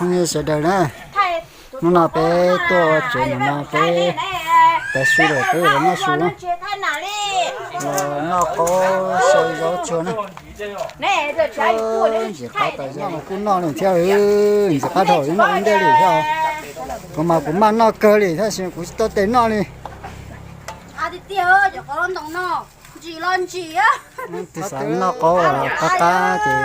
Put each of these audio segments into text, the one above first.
Sawv daws na, hnub no peb tuaj ua tsev no peb tav su lawm peb los noj su na. Los noj qaub sau zaub tsuag na. Ntxim qab tas zog kuj noj li thiab, ntxim qab dhau li noj ua ntej li thiab. Kuv mas kuv maj noj kawg li tab sis kuv tsis tau tes noj li. Tus xav noj qaub qab qab ces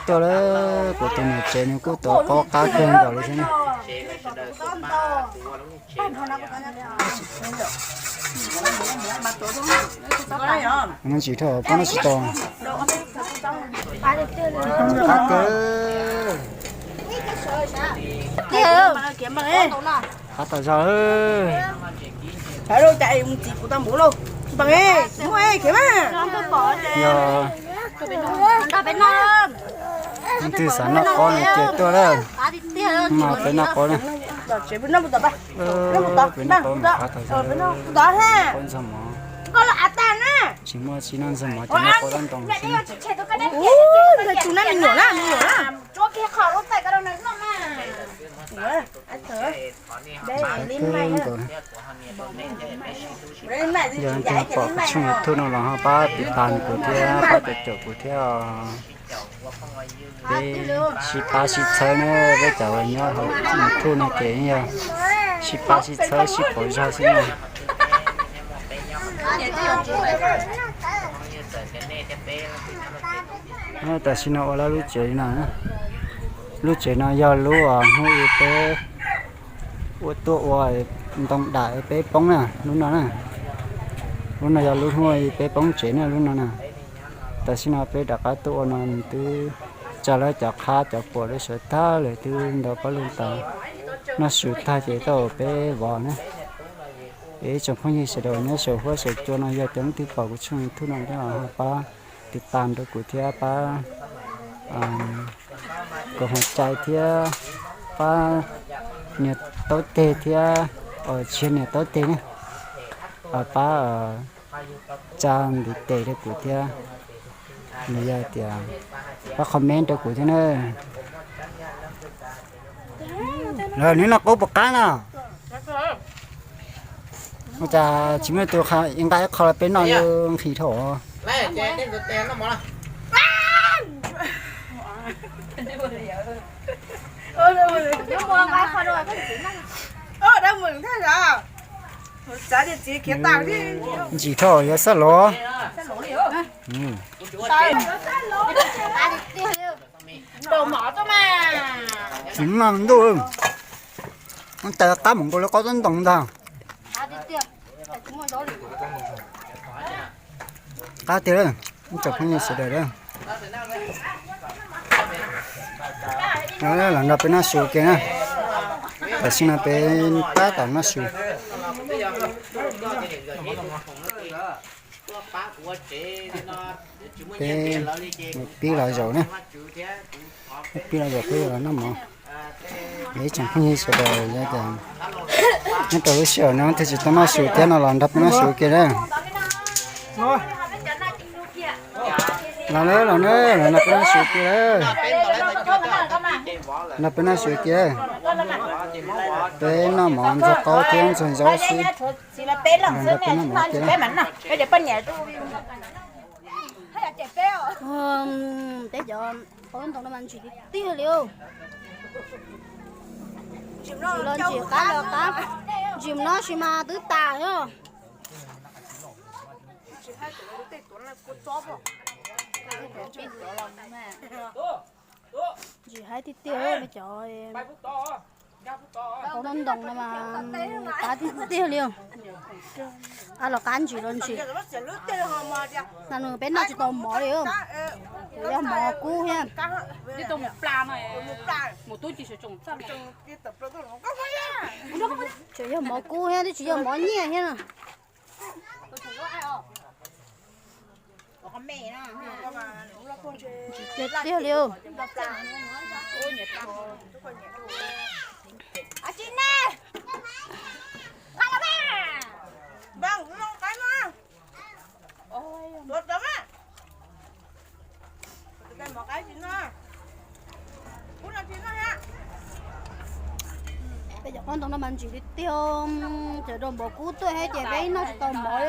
tuaj lawm, kuv tus niam tsev nws kuj tuav qaub qab kawg nkaus li thiab na. Nws tsis dhau, pob noj tsis tau. Qab kawg. Qab tas zog. Yog leej twg xav noj qaub no ces tuaj lawm, mas peb noj qaub na. Peb noj qaub mas qab tas zog, qaub ntxoog mov. Tsis muaj tsis noj ntxoog mov ces noj qaub dab ntoo xwb. Yog leej twg pom kuv tshooj YouTube no los ho pab tiv tas kuv thiab pab caum caum kuv thiab. Peb sib pab sib txhawb na, peb cov uas nyob hauv YouTube no ces yog sib pab sib txhawb sib pauv zog xwb na. Tam sim no ua lawm lub tsev no, lub tsev no yog lub hnub ib peb ua tuaj ua ntoo dam peb poob na lub no na. Lub no yog lub hnub ib peb poob tsev na lub no na. Tam sim no peb rov qab tuaj ua no nws twb tsa lawv cov qhab cov puam lawv sawv tag lawm twb ntaus pab lug tas, noj su tag ces tuaj ua peb vov na. Es ib tsoom phooj ywg sawv daws nyob saum huab saum cua no yog cov leej twg pom kuv tshooj YouTube no los ho pab tiv tas rau kuv thiab pab kom hua cai thiab pab nias taub teg thiab, tsis yog nias taub teg ne, pab tsa ntiv tes rau kuv thiab, los yog tias pab comment rau kuv thiab na. Lawv neb noj qaub puas qab no? Ua cas tsis muaj tus nqa ib qho los peb noj yuav nqhis dhau. Ntsim dhau yuav xab lov. Tsis noj ntuj, tais qab mus nkaus li qaub tsob ntoo ntag. Qab tiag, ib tsoom phooj ywg sawv daws. Los nrog peb noj su kiag na. Tam sim no peb tab tom noj su. Peb mus pib los zaum na. Pib los zaum peb los noj mov. Ib tsoom phooj ywg sawv daws, nyob rau lub sij hawm no thiaj tsis tau noj su thiab no los nrog peb noj su kiag na. Los na, los na, los nrog peb noj su kiag. Nrog peb noj su kiag. Peb noj mov ntxuag qaub thiab ntxuag zaub xwb. Los nrog peb noj mov kiag. Peb cov qaub ntoo no mas ntsim tiag tiag li. Ntsim los ntsim qab los qab, ntsim no sis mas twb tas os. Ntsim haib tiag tiag cov qaub ntoo no mas qab tiag tiag li. Qab los qab, ntsim los ntsim. Peb noj tsis tau mov li, yog mov kub thiab. Tseem yog mov kub thiab, twb tsis yog mov nyiaj thiab. Ntsim tiag tiag li. Cov qoob ntoo no mas ntsim tiag tiag, cov rau npov kub tuaj thiab ces peb noj tsis tau mov li.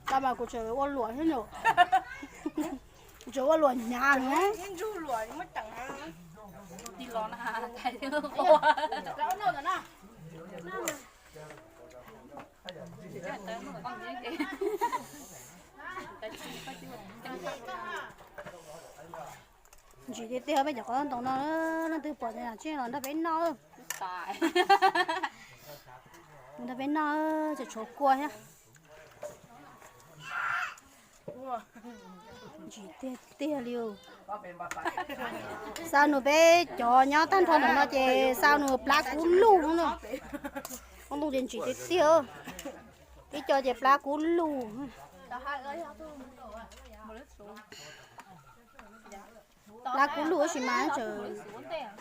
Tau mas kuv tseem ua luam thiab no, kuv tseem ua luam hnyav na. Ntsim tiag tiag peb cov qoob ntoo no, leej twg pom ces tsij los nrog peb noj. Nrog peb noj, tseem tshuav kua thiab. Ntsim tiag tiag li. Xa nus peb cov nyob tag nrho ntawm no ces xa nus plab kub lug no. Qoob ntoo ces ntsim tiag tiag. Ib co ces plab kub lug. Plab kub lug tab sis mas tseem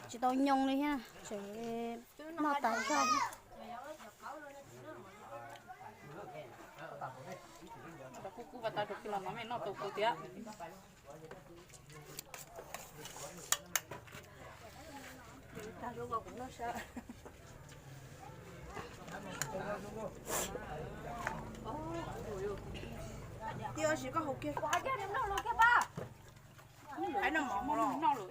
tsis tau nyoo li thiab, tseem noj tas zog. Tiag, tab sis koj haus kiag. Hais no mov, mov los.